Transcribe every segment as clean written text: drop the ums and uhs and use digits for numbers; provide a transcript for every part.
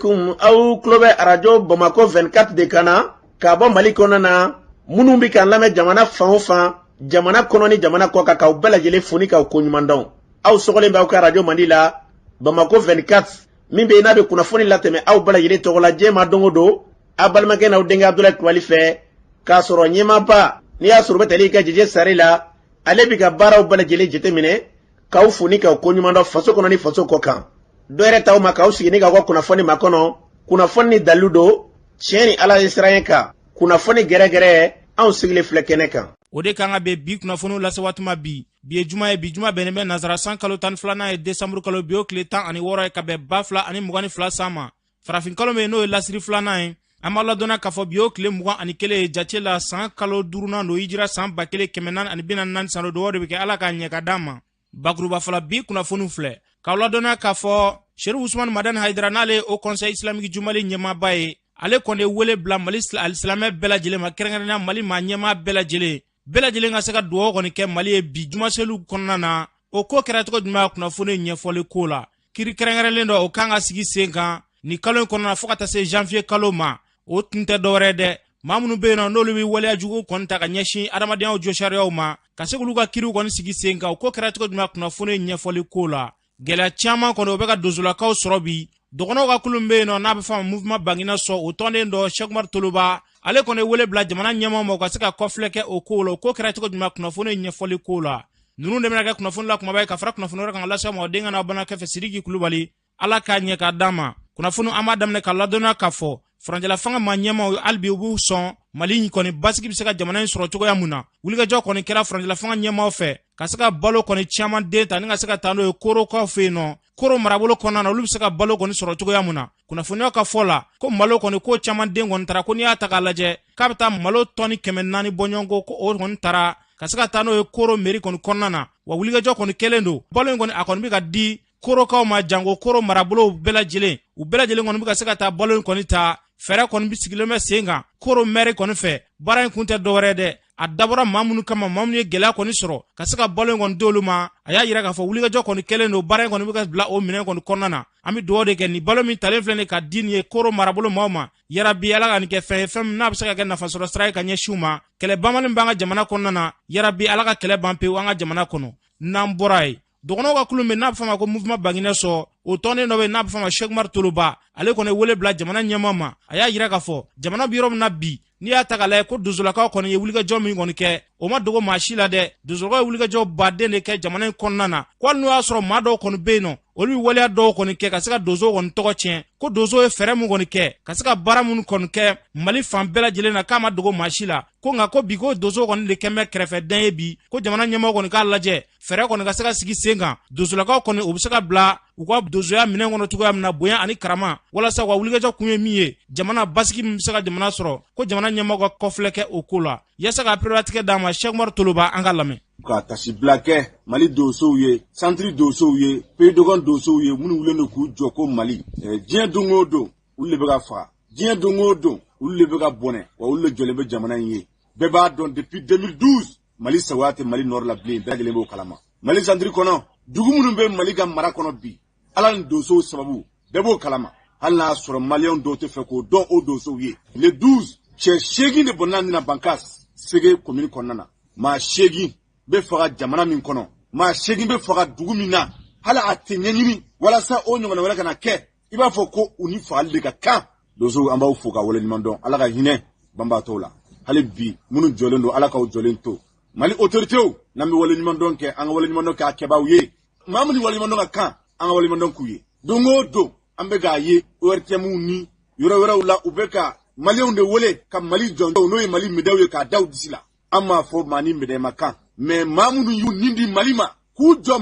Aleykum, aw tulo bɛ arajo Bamakɔ 24 de kan na k'a bɔ Mali kɔnɔna na. Minnu bɛ k'an lamɛn jamana fan o fan, jamana kɔnɔ ni jamana kɔ kan, k'aw bɛɛ lajɛlen fo ni k'aw koɲuman dɔn. Aw sɔgɔlen bɛ aw ka arajo mandi la Bamakɔ 24, min bɛ yen n'a bɛ kunnafoni latɛmɛ aw bɛɛ lajɛlen tɔgɔ la diɲɛ ma don o don, aw balimakɛ n'aw denkɛ Abudulayi Kulubali fɛ, k'a sɔrɔ ɲɛmaaba n'i y'a sɔrɔ u bɛ tali kɛ Jeje Sare la, ale bɛ ka baaraw bɛɛ lajɛlen jateminɛ k'aw fo ni k'aw koɲuman dɔn faso kɔnɔ ni faso kɔ kan. Dɔ yɛrɛ t'aw ma k'aw sigi ni k'aw ka kunnafoni makɔnɔ, kunnafoni ni dalilu don, tiɲɛ ni Ala ye siran kan, kunnafoni gɛrɛgɛrɛ, anw sigilen filɛ kɛnɛ kan. O de kan ka bɛn bi kunnafoniw lase waati ma bi. Bi ye juma ye, bi juma bɛnnen bɛ nansara san kalo 12nan ye, desanburu kalo, bi o tile 16 ye, ka bɛn 2022 san ma. Farafin kalo min n'o ye lasiri filanan ye, an b'a ladɔnna k'a fɔ bi o tile 21 ye jate la, san kalo duurunan don, hijira san 1444 san don. Dugawu de bɛ kɛ Ala k'a ɲɛ ka d'an ma. Bakuruba fɔlɔ, bi kunnafoniw filɛ k'aw ladɔnniya k'a fɔ Serifu Usumani Madani Hayidara, n'ale ye Haut Conseil Islamique du Mali ɲɛmaaba ye, ale kɔni ye wele bila Mali alisilamɛ bɛɛ lajɛlen ma, kɛrɛnkɛrɛnnenya Mali maa ɲɛmaa bɛɛ lajɛlen, bɛɛ lajɛlen ka se ka dugawu kɔni kɛ Mali ye bi jumaseliw kɔnɔna na. O ko kɛra cogo jumɛn? Kunnafoni ɲɛfɔli ko la, kiri kɛrɛnkɛrɛnlen dɔ o kan ka sigi sen kan nin kalo in kɔnɔna fo ka taa se janvier kalo ma. O tun tɛ dɔwɛrɛ dɛ, maa minnu bɛ yen nɔ n'olu bɛ waleya jugu kɔni ta ka ɲɛsin adamadenya josariyaw ma, ka se k'olu ka kiriw kɔni sigi sen kan. O ko kɛra cogo jumɛn? Kunnafoni ɲɛfɔli ko la, gɛlɛya caman kɔni o bɛ ka donsolakaw sɔrɔ bi. Dɔgɔnɔw ka kulu bɛ yen nɔ n'a bɛ fɔ a ma Mouvement Bangina Sɔ, o tɔnden dɔ Cheikh Umar Toloba, ale kɔni ye wele bila jamana ɲɛmaaw ma u ka se ka kɔfilɛ kɛ o kow la. O ko kɛra cogo jumɛn? Kunnafoni ɲɛfɔli ko la, ninnu de bɛna kɛ kunnafoni la kumaba ye ka fara kunnafoni wɛrɛ kan ka lase aw ma. O denkɛ n'aw balimakɛ fɛ, Sidiki Kulubali. Ala k'a ɲɛ k'a d'an ma. Kunnafoni an b'a daminɛ ka ladɔnniya k'a fɔ furancɛla fanga maa ɲɛmaaw hali bi u b'u sɔn Mali kɔni basigi bɛ se ka jamana in sɔrɔ cogoya mun na. Wulikajɔ kɔni kɛra furancɛla fanga ɲɛmaaw fɛ ka se ka balo kɔni caman den ta ni ka se ka taa n'o ye Korokaw fɛ yen nɔ, Koro marabolo kɔnɔna na, olu bɛ se ka balo kɔni sɔrɔ cogoya mun na. Kunnafoniyaw ka fɔ la ko malo kɔni ko caman den kɔni taara, ko n'i y'a ta k'a lajɛ k'a bɛ taa malo tɔni 400 bɔɲɔgɔnko, ko o kɔni taara ka se ka taa n'o ye Koro mairie kɔni kɔnɔna na. Wa wulikajɔ kɔni kɛlen don, balo in kɔni a kɔni bɛ ka di Korokaw ma, janko Koro marabolow bɛɛ lajɛlen, u bɛɛ lajɛlen kɔni bɛ ka se ka taa balo in kɔni ta. Fɛɛrɛ kɔni bɛ sigilen bɛ sen kan Koro mairie kɔni fɛ. Baara in kun tɛ dɔwɛrɛ dɛ, a dabɔra maa minnu kama, maa minnu ye gɛlɛya kɔni sɔrɔ, ka se ka balo in kɔni d'olu ma. A y'a yira k'a fɔ wulikajɔ kɔni kɛlen don, baara in kɔni bɛ ka bila o minɛn kɔni kɔnɔna na. An bɛ dugawu de kɛ nin balo min talen filɛ nin ka di nin ye Koro marabolo maaw ma, yarabi Ala ka nin kɛ fɛn ye, fɛn min n'a bɛ se ka kɛ nafasɔrɔ sira ye ka ɲɛsin u ma. Kɛlɛ banbali min b'an ka jamana kɔnɔna na, yarabi Ala ka kɛlɛ ban pewu an ka jamana kɔnɔ. N'an bɔra yen, dɔgɔnɔw ka kulu min n'a bɛ fɔ a ma ko Mouvement Banginɛ Sɔ, o tɔnden dɔ bɛ yen n'a bɛ fɔ a ma Cheikh Umar Toloba, ale kɔni ye wele bila jamana ɲɛmaa ma. A y'a yira k'a fɔ jamana bɛ yɔrɔ min na bi, n'i y'a ta k'a lajɛ ko donsolakaw kɔni ye wulikajɔ min kɔni kɛ, o ma dogo maa si la dɛ. Donsolakaw ye wulikajɔ baden de kɛ jamana in kɔnɔna na, ko hali n'o y'a sɔrɔ maa dɔw kɔni bɛ yen nɔ, olu bɛ waleya dɔw kɔni kɛ ka se ka donsow kɔni tɔgɔ tiɲɛ, ko donsow ye fɛɛrɛ min kɔni kɛ ka se ka baara minnu kɔni kɛ Mali fan bɛɛ lajɛlen na, k'a ma dogo maa si la. Ko nka ko bi ko donsow kɔni de kɛn bɛ kɛrɛfɛdɛn ye bi, ko jamana ɲɛmaaw kɔni k'a lajɛ fɛɛrɛ kɔni ka se ka sigi sen kan, donsolakaw kɔni u bɛ se ka bila u ka donsoya minɛn kɔnɔ cogoya min na, bonya ani karama, walasa u ka wulikajɔ kun ye min ye, jamana basigi min bɛ se ka jamana sɔrɔ, ko jamana ɲɛmaaw ka kɔfilɛ kɛ o ko la yaasa ka pereperelatigɛ d'a ma. Cheikh Umar Toloba, an ka lamɛn. Ka tasibila kɛ Mali donsow ye, santiri donsow ye, Pays Dogon donsow ye, minnu wulilen don k'u jɔ ko Mali. Diɲɛ don o don olu de bɛ ka faga, diɲɛ don o don olu de bɛ ka bɔnɛ, wa olu de jɔlen bɛ jamana in ye. Bɛɛ b'a dɔn depuis 2012 Mali sagoya tɛ Mali nord la bilen, bɛɛ lajɛlen b'o kalama. Mali santiri kɔnɔ, dugu minnu bɛ Mali ka mara kɔnɔ bi, Ala ni donsow sababu, bɛɛ b'o kalama. Hali n'a sɔrɔ maliyɛnw dɔw tɛ fɛ k'o dɔn o donsow ye. Le 12, cɛ 8 de bɔnna nin na Bankas, Sege commune kɔnɔna na. Maa 8 bɛ faga jamana min kɔnɔ, maa 8 bɛ faga dugu min na, hali a tɛ ɲɛɲini walasa o ɲɔgɔnna wɛrɛ kana kɛ, i b'a fɔ ko u ni fagali de ka kan. Donsow, an b'aw fo ka waleɲuman dɔn. Ala ka hinɛ banbaatɔw la. Hali bi minnu jɔlen don, Ala k'aw jɔlen to. Mali autoritéw, n'an bɛ waleɲuman dɔn kɛ, an ka waleɲuman dɔn k'a kɛbaaw ye. Maa minnu waleɲuman dɔn ka kan, an ka waleɲuman dɔn k'u ye. Don o don an bɛ k'a ye ORTM ni yɔrɔ wɛrɛw la, u bɛ ka maliyɛnw de wele ka Mali jɔn, n'o ye Mali médaille ye, k'a da u disi la. An m'a fɔ maa ni médaille ma kan, mais maa minnu y'u nin di Mali ma, k'u jɔ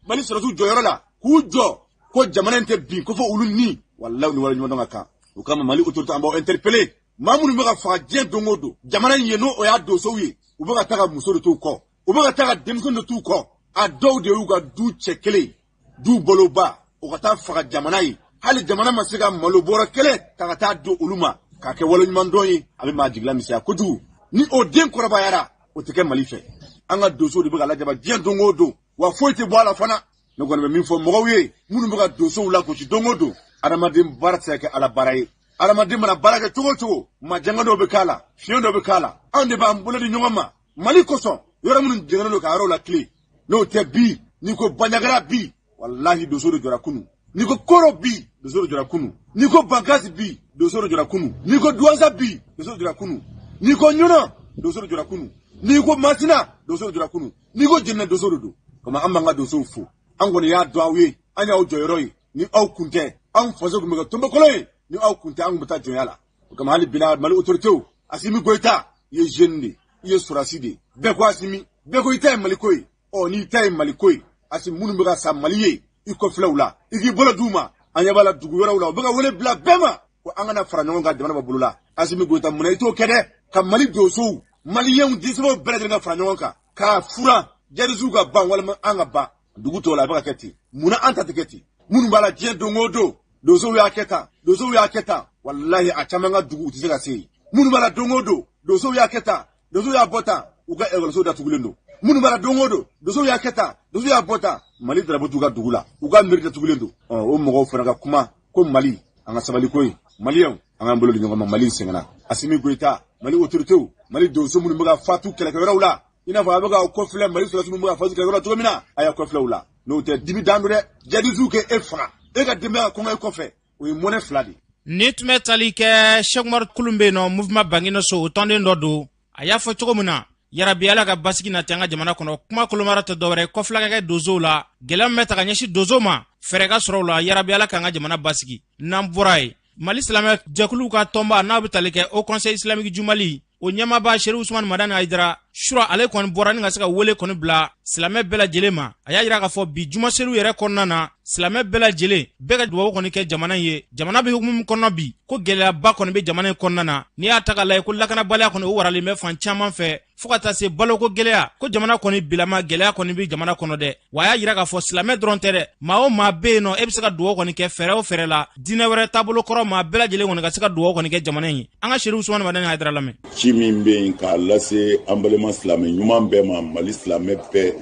Mali sɔrɔdasiw jɔyɔrɔ la, k'u jɔ ko jamana in tɛ bin ko fɔ olu ni, walahi ni waleɲuman dɔn ka kan. O kama Mali autorité, an b'aw interpeller. Maa minnu bɛ ka faga diɲɛ don o don jamana in ye, n'o o y'a donsow ye, u bɛ ka taa ka muso de t'u kɔ, u bɛ ka taa ka denmisɛnw de t'u kɔ. A dɔw de y'u ka du cɛ kelen, du baloba, o ka taa faga jamana ye. Hali jamana ma se ka malo bɔrɔ kelen ta ka taa di olu ma k'a kɛ waleɲuman dɔn ye. A bɛ maa jigila misɛnya kojugu. Ni o den kɔrɔbayara, o tɛ kɛ Mali fɛ. An ka donsow de bɛ ka lajaba diɲɛ don o don, wa foyi tɛ bɔ a la fana. Ne kɔni bɛ min fɔ mɔgɔw ye minnu bɛ ka donsow lagosi don o don, Adamaden baara tɛ se ka kɛ Ala baara ye. Adamaden mana baara kɛ cogo o cogo, majanga dɔw bɛ k'a la, fiɲɛ dɔw bɛ k'a la. Anw de b'an bolo di ɲɔgɔn ma Mali kosɔn, yɔrɔ minnu jɛngɛnnen don ka yɔrɔw latilen. N'o tɛ bi, n'i ko Bandiagara bi, walahi donso de jɔra kunun. N'i ko Koro bi, donso de jɔra kunun. N'i ko Bankasi bi, donso de jɔra kunun. N'i ko Douentza bi, donso de jɔra kunun. N'i ko Ɲɔnɔ, donso de jɔra kunun. N'i ko Masina, donso de jɔra kunun. N'i ko Jɛnɛ, donso de don. Komi an b'an ka donsow fo, an kɔni y'a dɔn aw ye, an y'aw jɔyɔrɔ ye. Ni aw kun tɛ, anw faso tun bɛ kɛ tonbɔkɔlɔ ye. Ni aw kun tɛ, an tun bɛ taa jɔnya la. O kama hali bi Mali autorités, Assimi Goïta, i ye jeune de ye, i ye sɔrɔdasi de ye. Bɛɛ ko Assimi, bɛɛ ko i ta ye Maliko ye. Ɔ n'i ta ye Maliko ye, Assimi, minnu bɛ ka sa Mali ye, i kɔfilɛw la, i k'i bolo d'u ma. An ɲɛ b'a la dugu wɛrɛw la, u bɛ ka wele bila bɛɛ ma ko an kana fara ɲɔgɔn kan jamana bɔ bolo la. Assimi Goïta, munna i t'o kɛ dɛ? Ka Mali donsow, maliyɛnw disibaw bɛɛ lajɛlen ka fara ɲɔgɔn kan k'a furan, jihadisiw ka ban walima an ka ban. Dugu tɔw la a bɛ ka kɛ ten, munna an ta tɛ kɛ ten? Minnu b'a la diɲɛ don o don, donsow y'a kɛ tan, donsow y'a kɛ tan, walahi a caman ka dugu u tɛ se ka se yen. Minnu b'a la don o don, donsow y'a kɛ tan, donsow y'a bɔ tan, u ka ekɔliso datugulen don. Minnu b'a la don o don, donsow y'a kɛ tan, donsow y'a bɔ tan, Mali darapo t'u ka dugu la, u ka miiri datugulen don. Ɔ o mɔgɔw fana ka kuma ko Mali, an ka sabali ko ye. Maliyɛnw, an k'an bolo di ɲɔgɔn ma, Mali sɛgɛnna. Assimi Goïta, Mali autorités, Mali donso minnu bɛ ka fatu kɛlɛkɛyɔrɔw la, i n'a fɔ a bɛ ka kɔfilɛ Mali sɔrɔdasi minnu bɛ ka fatu kɛlɛkɛyɔrɔ la cogo min na, a y'a kɔfilɛ u la. N'o tɛ dibi dan don dɛ, jihadisiw kɛ e faga, e ka denbaya ka kɔngɔ e kɔfɛ, o ye mɔnɛ fila de ye. Ni tun bɛ tali kɛ Cheikh Umaru Kulun bɛ yen nɔ, mouvement Banguinɛ so, o tɔnden dɔ don. A y'a fɔ cogo min na, yarabi Ala ka basigi nati an ka jamana kɔnɔ. Kuma kolomara tɛ dɔwɛrɛ, kɔfila ka kɛ donsow la, gɛlɛya min bɛ ta ka ɲɛsin donsow ma, fɛɛrɛ ka sɔrɔ u la. Yarabi Ala k'an ka jamana basigi. N'an bɔra yen, Mali silamɛ jɛkuluw ka tɔnba n'a bɛ tali kɛ Haut Conseil islamique du Mali, o ɲɛmaaba Serifu Usumani Madani Hayidara sura, ale kɔni bɔra ni ka se ka wele kɔni bila silamɛ bɛɛ lajɛlen ma. A y'a jira k'a fɔ bi juma seliw yɛrɛ kɔnɔna na, silamɛ bɛɛ lajɛlen bɛɛ ka dugawu kɔni kɛ jamana in ye. Jamana bɛ hukumu min kɔnɔ bi, ko gɛlɛyaba kɔni bɛ jamana in kɔnɔna na. N'i y'a ta k'a lajɛ, ko lakanabaliya kɔni o waralen bɛ fan caman fɛ, fo ka taa se baloko gɛlɛya, ko jamana kɔni bilama gɛlɛya kɔni bɛ jamana kɔnɔ dɛ. Wa a y'a jira k'a fɔ silamɛ dɔrɔn tɛ dɛ, maa o maa bɛ yen nɔ, e bɛ se ka dugawu kɔni kɛ fɛɛrɛ o fɛɛrɛ la, diinɛ wɛrɛ taabolo kɔrɔ, maa bɛɛ lajɛlen kɔni ka se ka dugawu kɔni kɛ jamana in ye. An ka Serifu Usumani Madani Hayidara lamɛn. Ci min bɛ yen k'a lase an balima silamɛ ɲuman bɛɛ ma, Mali silamɛ bɛɛ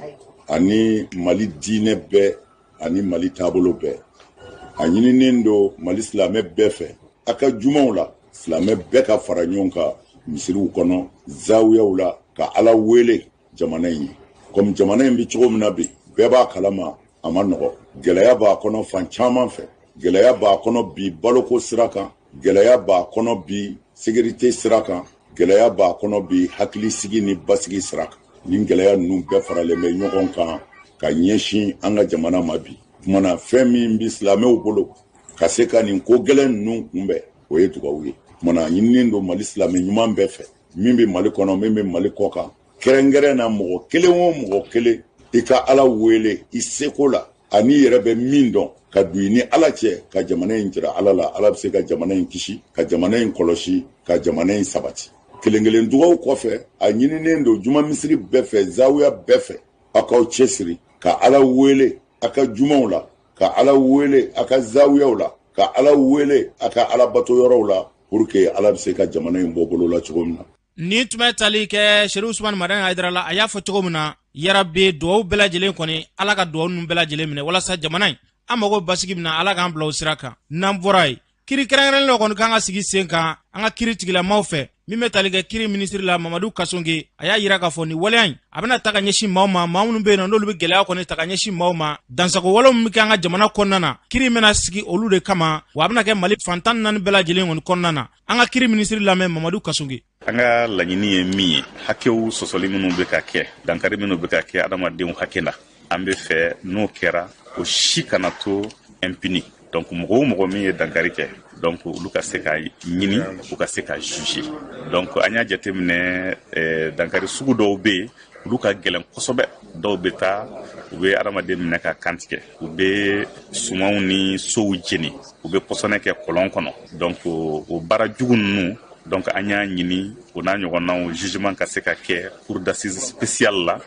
ani Mali diinɛ bɛɛ ani Mali taabolo bɛɛ, a ɲininen don Mali silamɛ bɛɛ fɛ, a ka jumaw la, silamɛ bɛɛ ka fara ɲɔgɔn kan misiriw kɔnɔ, zawiyaw la, ka Ala wele jamana in ye. Komi jamana in bɛ cogo min na bi, bɛɛ b'a kalama, a ma nɔgɔ, gɛlɛya b'a kɔnɔ fan caman fɛ. Gɛlɛya b'a kɔnɔ bi baloko sira kan, gɛlɛya b'a kɔnɔ bi sécurité sira kan, gɛlɛya b'a kɔnɔ bi hakilisigi ni basigi sira kan. Nin gɛlɛya ninnu bɛɛ faralen bɛ ɲɔgɔn kan ka ɲɛsin an ka jamana ma bi. Kumana fɛn min bɛ silamɛw bolo ka se ka nin ko gɛlɛn ninnu kunbɛn, o ye dugawu ye. Kumana a ɲininen don Mali silamɛ ɲuman bɛɛ fɛ, min bɛ Mali kɔnɔ, min bɛ Mali kɔ kan, kɛrɛnkɛrɛn na mɔgɔ kelen o mɔgɔ kelen, i ka Ala wele i seko la ani i yɛrɛ bɛ min dɔn, ka don i ni Ala cɛ, ka jamana in jira Ala la. Ala bɛ se ka jamana in kisi, ka jamana in kɔlɔsi, ka jamana in sabati. Kelen kelen dugawu kɔfɛ, a ɲininen don juma misiri bɛɛ fɛ, zawiya bɛɛ fɛ, aw k'aw cɛsiri ka Ala wele a ka jumaw la, ka Ala wele a ka zawiyaw la, ka Ala wele a ka Ala bato yɔrɔw la, pour que Ala bɛ se ka jamana in bɔ bolo la cogo min na. Ni tun bɛ tali kɛ Serifu Usumani Madani Hayidara la, a y'a fɔ cogo min na, yarabi dugawu bɛɛ lajɛlen kɔni, Ala ka dugawu ninnu bɛɛ lajɛlen minɛ, walasa jamana in an mago basigi min na, Ala k'an bila o sira kan. N'an bɔra yen, kiri kɛrɛnkɛrɛnnen dɔ kɔni kan ka sigi sen kan an ka kiri tigilamaw fɛ. Min bɛ tali kɛ kiri minisiri la, Mamadu Kasonge, a y'a yira k'a fɔ nin waleya in a bɛna ta ka ɲɛsin maaw ma, maa minnu bɛ yen nɔ, n'olu bɛ gɛlɛya kɔni ta ka ɲɛsin maaw ma, dansago walew min bɛ kɛ an ka jamana kɔnɔna na, kiri bɛna sigi olu de kama. Wa a bɛna kɛ Mali fan 14 bɛɛ lajɛlen kɔni kɔnɔna na. An ka kiri minisiri lamɛn, Mamadu Kasonge. An ka laɲini ye min ye, hakɛw sɔsɔli minnu bɛ ka kɛ, dankari minnu bɛ ka kɛ adamadenw hakɛ la, an bɛ fɛ n'o kɛra, o si kana to impuni. Donc mɔgɔ o mɔgɔ min ye dankari kɛ, donc olu ka se ka ɲini, u ka se ka juger. Donc an y'a jateminɛ, dankari sugu dɔw bɛ yen, olu ka gɛlɛn kosɛbɛ. Dɔw bɛ taa, u bɛ adamaden minɛ ka kantigɛ, u bɛ sumanw ni sow jeni, u bɛ pɔsɔnɛ kɛ kɔlɔn kɔnɔ. Donc o baara jugu ninnu, donc an y'a ɲini o n'a ɲɔgɔnnaw jugement ka se ka kɛ cour d'assises spéciale la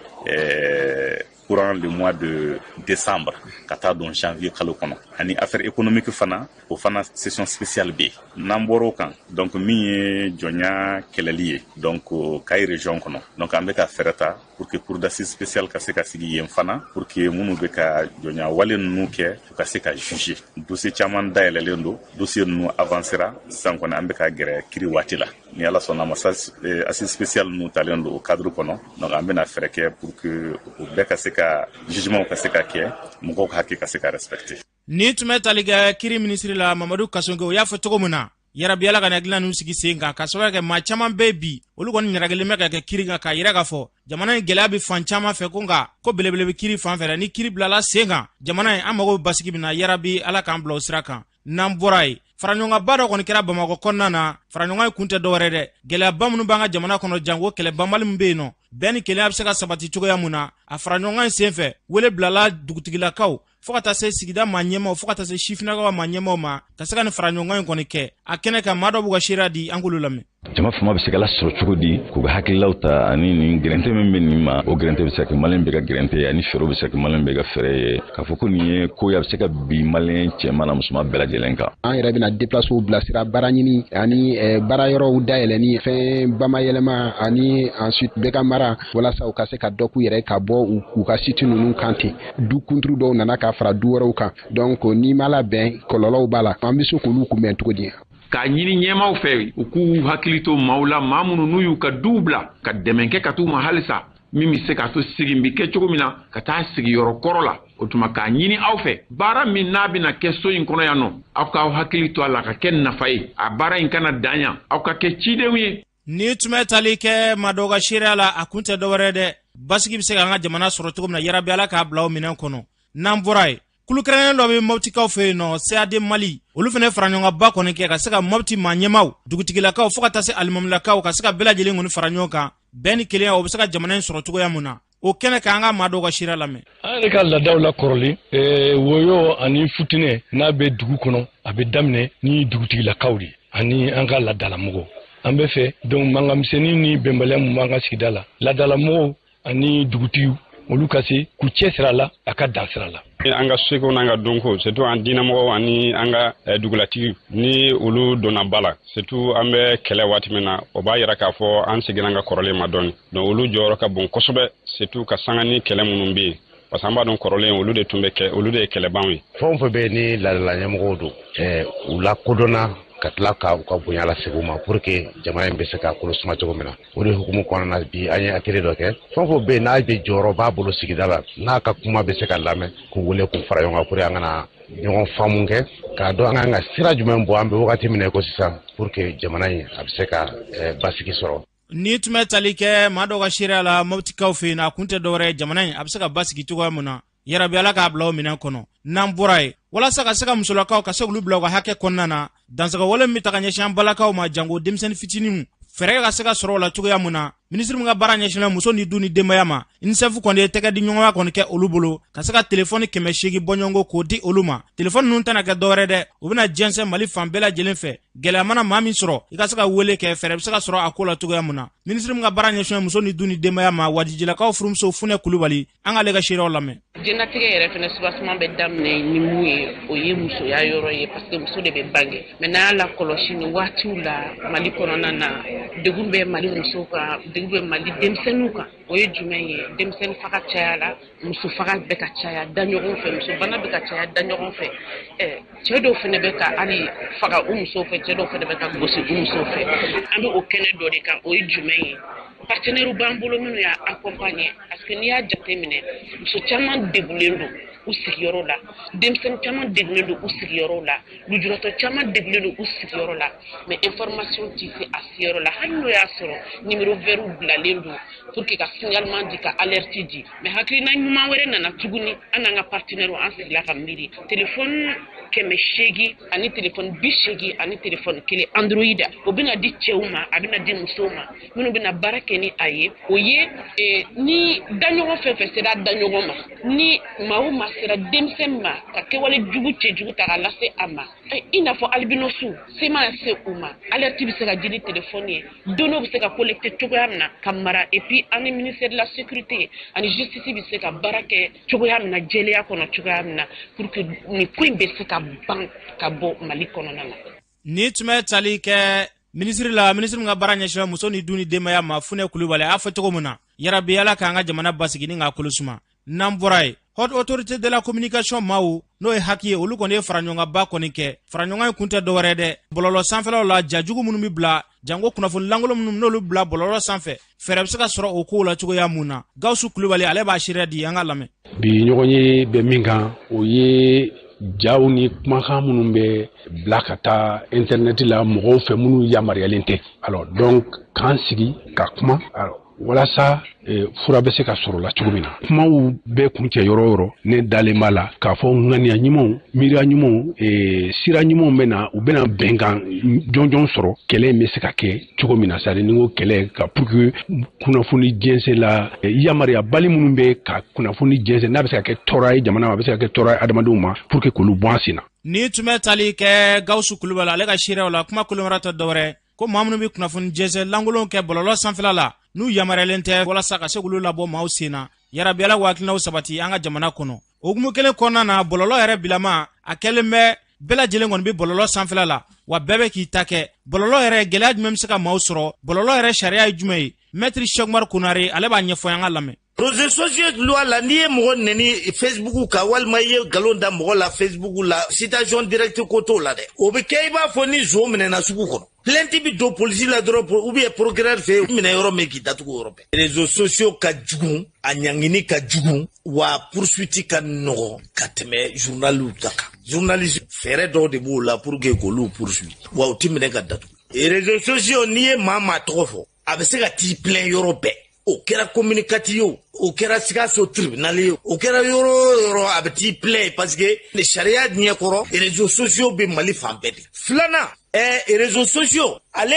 courant le mois de décembre ka taa don janvier kalo kɔnɔ. Ani affaire économique fana, o fana session spéciale bɛ yen. N'an bɔr'o kan, donc min ye jɔnya kɛlɛli ye, donc Kayi région kɔnɔ, donc an bɛ ka fɛɛrɛ ta pour que cour d'assises spéciale ka se ka sigi yen fana, pour que minnu bɛ ka jɔnya wale ninnu kɛ, u ka se ka juger. Dossier caman dayɛlɛlen don, dossier ninnu avancera. Sisan kɔni, an bɛ ka gɛrɛ kiri waati la. Ni Ala sɔnna ma, assise spéciale ninnu talen don o cadre kɔnɔ. Donc an bɛna fɛɛrɛ kɛ pour que o bɛɛ ka se ka jugement ka se ka kɛ, mɔgɔw ka hakɛ ka se ka respecter. Ni tun bɛ tali kɛ kiri minisiri la, Mamadu Kasɔnke, o y'a fɔ cogo min na, yarabi Ala ka hakilina ninnu sigi sen kan, ka sababu kɛ maa caman bɛ bi, olu kɔni ɲɛnagelen bɛ ka kɛ kiri kan, k'a yira k'a fɔ jamana in gɛlɛya bɛ fan caman fɛ, ko nka ko belebele bɛ kiri fan fɛ. Ni kiri bilala sen kan, jamana in an mago bɛ basigi min na, yarabi Ala k'an bila o sira kan. N'an bɔra yen, faraɲɔgɔnba dɔ kɔni kɛra Bamakɔ kɔnɔna na. Faraɲɔgɔn ye kun tɛ dɔwɛrɛ dɛ, gɛlɛyaba minnu b'an ka jamana kɔnɔ, janko kɛlɛ banbali min bɛ yen nɔ, bɛn ni kelenya bɛ se ka sabati cogoya mun na. A faraɲɔgɔn in sen fɛ, wele bilala dugutigilakaw, fɔɔ ka taa se sigida maa ɲɛmaw, fɔɔ ka taa se sifinnakaw ka maa ɲɛmaw ma, ka se ka nin faraɲɔgɔn in kɔni kɛ. A kɛnɛ kan, maa dɔ b'u ka seereya di, an k'olu lamɛn. Jama fama bɛ se ka lasɔrɔ cogo di k'u ka hakililaw ta, ani nin gɛrɛntɛ min bɛ nin ma, o gɛrɛntɛ bɛ se ka kɛ Maliyɛn bɛɛ ka gɛrɛntɛ ye, ani fɛɛrɛw bɛ se ka kɛ Maliyɛn bɛɛ ka fɛɛrɛ ye, k'a fɔ ko nin ye ko ye, a bɛ se ka bin Maliyɛn cɛman na musoman bɛɛ lajɛlen kan. An yɛrɛ bɛna déplacew bilasira, baara ɲini ani baara yɔrɔw dayɛlɛni, fɛn bamayɛlɛma, ani ensuite bɛɛ ka mara, walasa u ka se ka dɔ k'u yɛrɛ ka bɔ u ka site ninnu kan ten. Du kunturu dɔw nana ka fara du wɛrɛw kan, donc n'i ma labɛn, kɔlɔlɔw b'a la. An bɛ se k'olu kunbɛn cogo di? K'a ɲini ɲɛmaw fɛ, u k'u hakili to maaw la, maa minnu n'u y'u ka duw bila, ka dɛmɛ kɛ ka t'u ma halisa, min bɛ se k'a to segin bɛ kɛ cogo min na ka taa sigiyɔrɔ kɔrɔ la. O tuma, k'a ɲini aw fɛ, baara min n'a bɛna kɛ so in kɔnɔ yan nɔ, aw k'aw hakili to a la ka kɛ nafa ye. A baara in kana dan yan, aw ka kɛ cidenw ye. Ni tun bɛ tali kɛ maa dɔw ka seereya la, a kun tɛ dɔwɛrɛ dɛ, basigi bɛ se k'an ka jamana sɔrɔ cogo min na. Yarabi Ala k'a bila o minɛn kɔnɔ. N'an bɔra yen, kulukɛrɛnnen dɔ bɛ Mɔptikaw fɛ yen nɔ, CAD Mali, olu fana fara ɲɔgɔnkanba kɔni kɛ ka se ka Mɔpti maa ɲɛmaw, dugutigilakaw, fo ka taa se alimamilakaw, ka se ka bɛɛ lajɛlen kɔni fara ɲɔgɔn kan, bɛn ni kelenya, o bɛ se ka jamana in sɔrɔ cogoya mun na. O kɛnɛ kan, an ka maa dɔw ka seereya lamɛn. An yɛrɛ ka laadaw la kɔrɔlen, woyo ani futinɛ n'a bɛ dugu kɔnɔ, a bɛ daminɛ ni dugutigilakaw de ani an ka laadalamɔgɔw. An bɛ fɛ donc mankanmisɛnnin ni bɛnbaliya mun b'an ka sigida la, laadalamɔgɔw ani dugutigiw, olu ka se k'u cɛ sira la, a ka dan sira la. An ka seko n'an ka dɔnko, surtout an diinɛmɔgɔw ani an ka dugulatigiw, ni olu donna ba la, surtout an bɛ kɛlɛ waati min na, o b'a yira k'a fɔ an seginna an ka kɔrɔlen ma dɔɔni. Donc olu jɔyɔrɔ ka bon kosɛbɛ, surtout ka sanga ni kɛlɛ minnu bɛ yen, parce que an b'a dɔn kɔrɔlen, olu de tun bɛ kɛ, olu de ye kɛlɛbanw ye. Fɛn o fɛn bɛ yen ni laadala ɲɛmɔgɔw don, u lakodɔnna ka tila ka u ka bonya lasegin u ma, pour que jamana in bɛ se ka kolo suma cogo min na. O de hukumu kɔnɔna na, bi an ye atelier dɔ kɛ. Fɛn o fɛn bɛ yen n'a bɛ jɔyɔrɔ b'a bolo sigida la, n'a ka kuma bɛ se ka lamɛn, k'u wele k'u fara ɲɔgɔn kan, pour que an kana ɲɔgɔn faamu kɛ, k'a dɔn an kan ka sira jumɛn bɔ, an bɛ wagati min na i ko sisan, pour que jamana in a bɛ se ka basigi sɔrɔ. Ni tun bɛ tali kɛ maa dɔw ka seereya la Mɔptikaw fɛ yen, a kun tɛ dɔwɛrɛ ye, jamana in a bɛ se ka basigi cogoya mun na. Yarabi Ala k'a bila o minɛn kɔnɔ. N'an bɔra yen, walasa ka se ka musolakaw, ka se k'olu bila u ka hakɛ kɔnɔna na, dansagawale min bɛ ta ka ɲɛsin an balakaw ma, janko denmisɛnnin fitininw, fɛɛrɛ ka se ka sɔrɔ o la cogoya mun na, minisiri min ka baara ɲɛsinnen muso ni du ni denbaya ma, UNICEF kɔni ye tɛgɛ di ɲɔgɔnya kɔni kɛ olu bolo, ka se ka telefɔni 800 bɔɲɔgɔnko k'o di olu ma. Telefɔni ninnu tɛna kɛ dɔwɛrɛ dɛ, u bɛna jɛnsɛn Mali fan bɛɛ lajɛlen fɛ. Gɛlɛya mana maa min sɔrɔ, i ka se ka wele kɛ, fɛɛrɛ bɛ se ka sɔrɔ a ko la cogoya mun na. Minisiri min ka baara ɲɛsinnen muso ni du ni denbaya ma, wajijilakaw furumuso Funɛ Kulubali, an k'ale ka seereyaw lamɛn. Diɲɛnatigɛ yɛrɛ fɛnɛ soubassement bɛ daminɛ ni mun ye? O ye musoya yɔrɔ ye, parce que muso de bɛ bange. Mais n'a y'a lakɔlɔsi, nin waatiw la, Mali kɔnɔna na, degun bɛ Mali musow kan, degun bɛ Mali denmisɛnninw kan. O ye jumɛn ye? Denmisɛnnin faga cayala, muso faga bɛ ka caya da ɲɔgɔn fɛ, muso bana bɛ ka caya da ɲɔgɔn fɛ. Cɛ dɔw fɛnɛ bɛ ka hali faga u musow fɛ, cɛ dɔw fɛnɛ bɛ ka gosi u musow fɛ. An bɛ o kɛnɛ dɔ de kan. O ye jumɛn ye? Partenaires b'an bolo minnu y'a accompagner, parce que n'i y'a jateminɛ, muso caman degunnen don u sigiyɔrɔ la, denmisɛnnin caman degunnen don u sigiyɔrɔ la, lujuratɔ caman degunnen don u sigiyɔrɔ la, mais information tɛ se a seyɔrɔ la, hali n'o y'a sɔrɔ numéro vert bilalen don pour que ka signalement di, ka alerte di. Mais hakilina ɲuman wɛrɛ nana tuguni. An n'an ka partenaires, an sigila ka miiri téléphone 800 ani téléphone 80 ani téléphone kelen Android, o bɛna di cɛw ma, a bɛna di musow ma, minnu bɛna baara kɛ ni a ye. O ye ni daɲɔgɔn fɛn fɛn sera daɲɔgɔn ma, ni maa o maa sera denmisɛn ma ka kɛwale jugu, cɛjugu ta k'a lase a ma. I n'a fɔ albinosw, se mana se u ma, alerte bɛ se ka di ni téléphone ye, données bɛ se ka collecter cogoya min na ka mara, et puis an ni ministère de la Sécurité ani justice bɛ se ka baara kɛ cogoya min na, jɛlenya kɔnɔ cogoya min na, pour que nin ko in bɛ se ka ban ka bɔ Mali kɔnɔna na. Ni tun bɛ tali kɛ minisiri la, minisiri min ka baara ɲɛsinna muso ni du ni denbaya ma, Funɛ Kulubali, a y'a fɔ cogo min na, yarabi Ala k'an ka jamana basigi ni k'a kolo suma. N'an bɔra yen, Haute Autorité de la Communication maaw, n'o ye HAC ye, olu kɔni ye faraɲɔgɔnkanba kɔni kɛ. Faraɲɔgɔn in kun tɛ dɔwɛrɛ dɛ, bɔlɔlɔ sanfɛlaw la, jajugu minnu bɛ bila, janko kunnafoni lankolon minnu n'olu bila bɔlɔlɔ sanfɛ, fɛɛrɛ bɛ se ka sɔrɔ o kow la cogoya mun na. Gawusu Kulubali, ale b'a seereya di, an ka lamɛn. Bi ɲɔgɔn ye bɛ min kan, o ye jaw ni kumakan minnu bɛ bila ka taa intɛrɛnɛti la mɔgɔw fɛ minnu yamaruyalen tɛ. Alors donc, k'an sigi ka kuma, alors walasa fura bɛ se ka sɔrɔ la cogo min na. Kumaw bɛ kuncɛ yɔrɔ o yɔrɔ, ne dalen b'a la k'a fɔ ŋaniya ɲumanw, miiriya ɲumanw, sira ɲumanw bɛ na, u bɛna bɛnkan jɔnjɔn sɔrɔ, kɛlɛ in bɛ se ka kɛ cogo min na. C'est à dire, ni ko kɛlɛ ka pour que kunnafoni jɛnsɛn la, yamaruyabali minnu bɛ ka kunnafoni jɛnsɛn, n'a bɛ se ka kɛ tɔɔrɔ ye jamana ma, a bɛ se ka kɛ tɔɔrɔ ye adamadenw ma, pour que k'olu bɔ an sen na. Ni tun bɛ tali kɛ Gawusu Kulubali, ale ka seereyaw la, kuma kolon wɛrɛ tɛ dɔwɛrɛ ko maa minnu bɛ kunnafoni jɛnsɛn lankolon kɛ bɔlɔlɔ sanfɛla la, n'u yamaruyalen tɛ, walasa ka se k'olu labɔ maaw sen na. Yarabi Ala hakilinaw sabati an ka jamana kɔnɔ. O hukumu kelen kɔnɔna na, bɔlɔlɔ yɛrɛ bilama a kɛlen bɛ, bɛɛ lajɛlen kɔni bɛ bɔlɔlɔ sanfɛla la, wa bɛɛ bɛ k'i ta kɛ. Bɔlɔlɔ yɛrɛ, gɛlɛya jumɛn bɛ se ka maaw sɔrɔ? Bɔlɔlɔ yɛrɛ sariya ye jumɛn ye? Maître Cheick Oumar Konare, ale b'a ɲɛfɔ, an ka lamɛn. Réseaux sociaux loi la, n'i ye mɔgɔ nɛni Facebook kan, walima i ye nkalon da mɔgɔ la Facebook la, citation directe ko t'o la dɛ. O bɛ kɛ i b'a fɔ ni zon minɛna sugu kɔnɔ, plainte bɛ don polisi la dɔrɔn ou bien procureur fɛ yen, minɛ yɔrɔ min k'i datugu o yɔrɔ bɛɛ. Réseaux sociaux ka jugu, a ɲangini ka jugu, wa poursuite ka nɔgɔn ka tɛmɛ journaliw ta kan. Journaliste, fɛɛrɛ dɔw de b'o la pour que k'olu poursuit, wa u ti minɛ ka datugu. Réseaux sociaux, n'i ye maa maa tɔgɔ fɔ, a bɛ se ka t'i plaint yɔrɔ bɛɛ. O kɛra commune 4 ye o, o kɛra Sikaso tribunal ye, o kɛra yɔrɔ o yɔrɔ, a bɛ t'i plaint, parce que sariya ɲɛkɔrɔ, réseaux sociaux bɛ Mali fan bɛɛ de. Filanan, réseaux sociaux ale,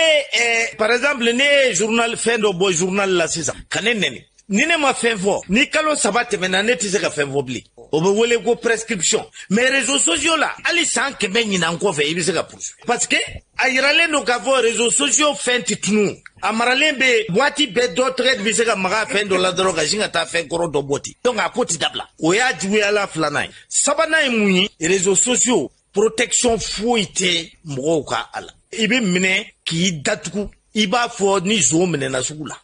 par exemple, ne ye journal fɛn dɔ bɔ journal la sisan ka ne nɛni, ni ne ma fɛn fɔ, ni kalo 3 tɛmɛna, ne tɛ se ka fɛn fɔ bilen. O bɛ wele ko prescription. Mais réseaux sociaux la, hali san 100 ɲinan kɔfɛ, i bɛ se ka poursuivre, parce que a yiralen don k'a fɔ réseaux sociaux fɛn tɛ tunu, a maralen bɛ yen waati bɛɛ. Dɔ tɛgɛ bɛ se ka maga fɛn dɔ la dɔrɔn, ka sin ka taa fɛn kɔrɔ dɔ bɔ ten. Donc a ko tɛ dabila. O y'a juguyala filanan ye. Sabanan ye mun ye? Réseaux sociaux, protection foyi tɛ mɔgɔw ka a la. I bɛ minɛ k'i datugu i b'a fɔ ni zon minɛna sugu la.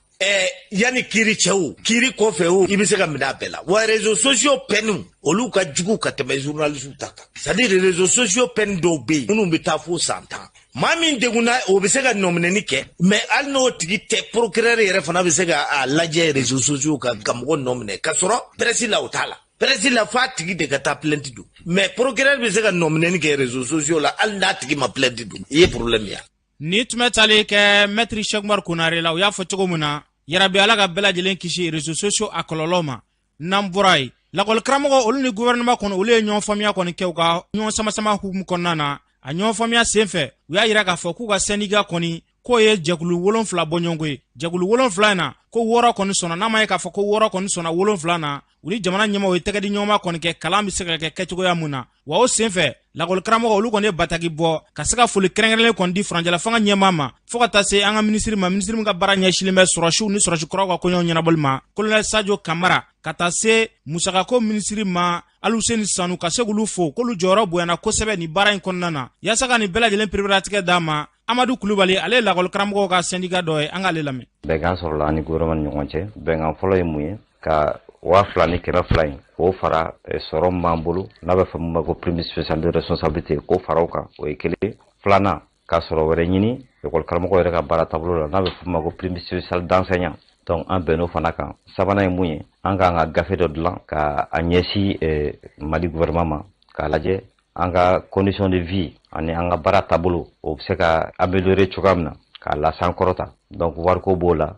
Yanni kiiri cɛ o, kiiri kɔfɛ o, i bɛ se ka minɛ a bɛɛ la. Wa réseaux sociaux peine, olu ka jugu ka tɛmɛ journalistes ta kan. C'est à dire, réseaux sociaux peine dɔw bɛ yen minnu bɛ taa fo san 10. Maa min degunna, o bɛ se ka nɔminɛni kɛ, mais hali n'o tigi tɛ, procureur yɛrɛ fana bɛ se ka a lajɛ réseaux sociaux kan ka mɔgɔ nɔ minɛ, k'a sɔrɔ presse la, o t'a la. Presse la, f'a tigi de ka taa plainte don, mais procureur bɛ se ka nɔminɛni kɛ réseaux sociaux la hali n'a tigi ma plainte don. I ye problème ya. Ni tun bɛ tali kɛ Maître Cheick Oumar Konare la, u y'a fɔ cogo min na, yarabi Ala ka bɛɛ lajɛlen kisi réseaux sociaux a kɔlɔlɔ ma. N'an bɔra yen, lakɔlikaramɔgɔ, olu ni gouvernement kɔnɔ, olu ye ɲɔgɔn faamuya kɔni kɛ u ka ɲɔgɔn sama-sama hukumu kɔnɔna na. A ɲɔgɔn faamuya sen fɛ, u y'a yira k'a fɔ k'u ka syndicat kɔni k'o ye jɛkulu 7 bɔɲɔgɔnko ye. Jɛkulu 7 in na, ko 6 kɔni sɔnna. N'a ma ye k'a fɔ ko 6 kɔni sɔnna 7 na, u ni jamana ɲɛmaw ye tɛgɛ di ɲɔgɔnma kɔni kɛ, kalan bɛ se ka kɛ kɛcogoya mun na. Wa o sen fɛ, lakɔlikaramɔgɔ, olu kɔni ye bataki bɔ ka se ka foli kɛrɛnkɛrɛnlen kɔni di furancɛla fanga ɲɛmaa ma, fɔɔ ka taa se an ka minisiri ma, minisiri min ka baara ɲɛsilen bɛ sɔrɔsiw ni sɔrɔsi kuraw ka koɲɛw ɲɛnabɔli ma, Colonel Sadio Kamara, ka taa se musakako minisiri ma, Aluseni Sanu, ka se k'olu fo k'olu jɔyɔrɔ bonyana kosɛbɛ nin baara in kɔnɔna na, yaasa ka nin bɛɛ lajɛlen pereperelatigɛ d'a ma. Amadu Kulubali, ale ye lakɔlikaramɔgɔw ka syndicat dɔ ye, an k'ale lamɛn. Bɛnkan sɔrɔla an ni gouvernement ni ɲɔgɔn cɛ. Bɛnkan fɔlɔ ye mun ye? Ka 2200 in k'o fara sɔrɔ min b'an bolo, n'a bɛ fɔ min ma ko prime spéciale de responsabilité, k'o fara o kan, o ye kelen. Filanan, ka sɔrɔ wɛrɛ ɲini ekɔli karamɔgɔ yɛrɛ ka baara taabolo la, n'a bɛ fɔ min ma ko prime spéciale d'enseignant. Donc an bɛnn'o fana kan. Sabanan ye mun ye? An k'an ka gafe dɔ dilan ka a ɲɛsin Mali gouvernement ma, k'a lajɛ an ka condition de vie ani an ka baara taabolo, o bɛ se ka améliorer cogoya min na, k'a lasan kɔrɔta. Donc wariko b'o la,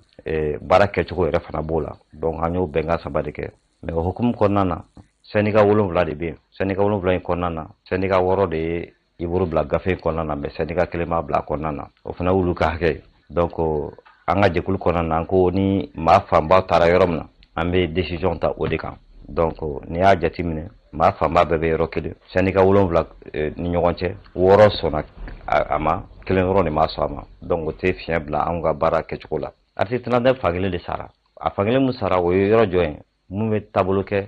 baara kɛcogo yɛrɛ fana b'o la. Donc an y'o bɛnkan 3 de kɛ. Mais o hukumu kɔnɔna na, syndicat 7 de bɛ yen. Syndicat 7 in kɔnɔna na, syndicat 6 de ye i bolo bila gafe in kɔnɔna na, mais syndicat kelen m'a bila a kɔnɔna na. O fana y'olu ka hakɛ ye. Donc an ka jɛkulu kɔnɔna na, an ko ni maa fanba taara yɔrɔ min na, an bɛ décision ta o de kan. Donc n'i y'a jateminɛ Maa fanba bɛɛ bɛ yɔrɔ kelen, syndicat 7 ni ɲɔgɔn cɛ, 6 sɔnna a ma, 1 dɔrɔn de ma sɔn a ma. Donc o tɛ fiɲɛ bila anw ka baara kɛcogo la. Article 39 fankelen de sara. A fankelen mun sara, o ye yɔrɔ jɔn ye mun bɛ taabolo kɛ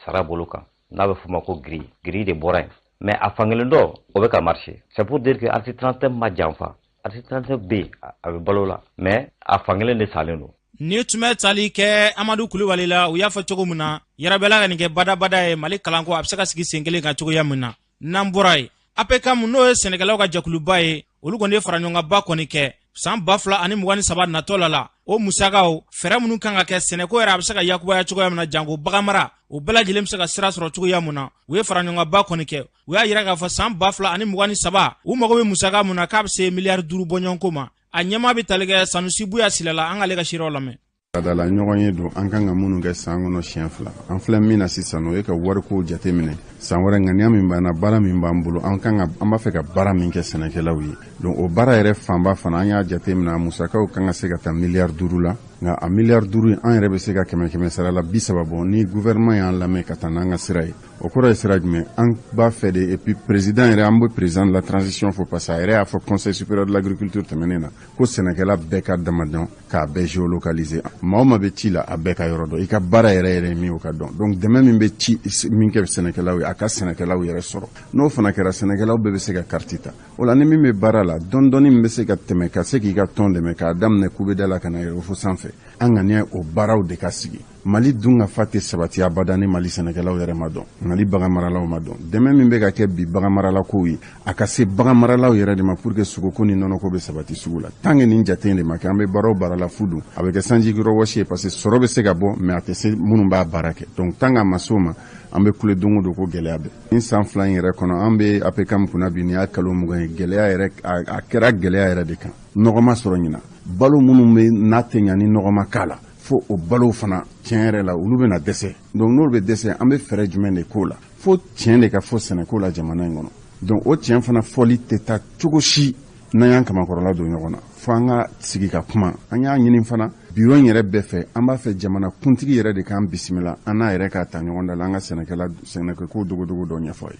sara bolo kan, n'a bɛ f'o ma ko grille. Grille de bɔra yen, mais a fankelen dɔ o bɛ ka marcher. C'est pour dire que article 39 ma janfa. Article 39 bɛ yen, a bɛ balo la, mais a fankelen de salen don. Ni tun bɛ tali kɛ Amadu Kulubali la, u y'a fɔ cogo min na, yɛrɛbɛla ka nin kɛ badabada ye, Mali kalanko a bɛ se ka sigi sen kelen kan cogoya min na. N'an bɔra yen, APCAM, n'o ye sɛnɛkɛlaw ka jɛkuluba ye, olu kɔni ye faraɲɔgɔnkanba kɔni kɛ san 2023 natɔ la. O musakaw, fɛɛrɛ minnu kan ka kɛ sɛnɛko yɛrɛ a bɛ se ka yakubaya cogoya min na, janko baganmara, o bɛɛ lajɛlen bɛ se ka sira sɔrɔ cogoya min na, u ye faraɲɔgɔnkanba kɔni kɛ. U y'a yira k'a fɔ san 2023, u mago bɛ musaka mun na, k'a bɛ se miliyari 5 bɔɲɔgɔnko ma. A ɲɛmaa bɛ tali kɛ Sanusi Buya Sila la. An k'ale ka seerew lamɛn. Ladala ɲɔgɔn ye don, an kan ka minnu kɛ san kɔnɔ siɲɛ 2, an filɛ min na sisan, o ye ka warikow jateminɛ. San wɛrɛ, ŋaniya min b'an na, baara min b'an bolo, an kan ka, an b'a fɛ ka baara min kɛ sɛnɛkɛlaw ye. Donc o baara yɛrɛ fanba fana, an y'a jateminɛ, a musakaw kan ka se ka taa miliyari 5 la. Nka a miliyari 5 in, an yɛrɛ bɛ se ka kɛmɛ kɛmɛ sara la 30 bɔ ni gouvernement y'an lamɛn ka taa n'an ka sira ye. O kɔrɔ ye sira jumɛn? An b'a fɛ de, et puis président yɛrɛ, an bɛ président de la transition fo, parce que a yɛrɛ y'a fɔ conseil supérieur de l'agriculture tɛmɛnen na ko sɛnɛkɛla bɛɛ ka dama dɔn, k'a bɛɛ géolocaliser. Maa o maa bɛ ci la, a bɛɛ ka yɔrɔ dɔn, i ka baara yɛrɛ yɛrɛ ye min, o ka dɔn. Donc dɛmɛ min bɛ ci min kɛ sɛnɛkɛlaw ye, a ka sɛnɛkɛlaw yɛrɛ sɔrɔ. N'o fana kɛra, sɛnɛkɛlaw bɛɛ bɛ se ka carte ta. O la, ni min bɛ baara la dɔɔni dɔɔni, min bɛ se ka tɛmɛ ka se k'i ka tɔn dɛmɛ, k'a daminɛ kubeda la ka na yɛrɛ fo sanfɛ, an ŋaniya o baaraw de ka sigi. Mali dun ka fa tɛ sabati abada ni Mali sɛnɛkɛlaw yɛrɛ ma dɔn, Mali bagan maralaw ma dɔn. Dɛmɛ min bɛ ka kɛ bi bagan maralakow ye, a ka se bagan maralaw yɛrɛ de ma, pour que sogoko ni nɔnɔko bɛ sabati sugu la. Tant que nin jate in de ma kɛ, an bɛ baara o baara la, fu don, a bɛ kɛ sanjikɔrɔ wɔsi ye, parce que sɔrɔ bɛ se ka bɔ, mais a tɛ se minnu b'a baara kɛ. Donc tant que a ma se o ma, an bɛ kule don o don ko gɛlɛya bɛ. Nin san 2 in yɛrɛ kɔnɔ, an bɛ APCAM kunna bi, nin y'a kalo 20 ye, gɛlɛya yɛrɛ a kɛra gɛlɛya yɛrɛ de kan. Nɔgɔ ma sɔrɔ ɲina, balo minnu bɛ n'a tɛ ɲa ni nɔgɔ ma k'a la, fo o balo fana tiɲɛ yɛrɛ la, olu bɛna dɛsɛ. Donc n'olu bɛ dɛsɛ, an bɛ fɛɛrɛ jumɛn de k'o la? Fo tiɲɛ de ka fɔ sɛnɛko la jamana in kɔnɔ. Donc o tiɲɛ fana fɔli tɛ taa cogo si n'an y'an kamakɔrɔla don ɲɔgɔn na, fo an ka sigi ka kuma. An y'a ɲini fana biro in yɛrɛ bɛɛ fɛ, an b'a fɛ jamana kuntigi yɛrɛ de k'an bisimila, an n'a yɛrɛ k'a ta ɲɔgɔn da la, an ka sɛnɛkɛla sɛnɛkɛko dogodogo dɔ ɲɛfɔ ye.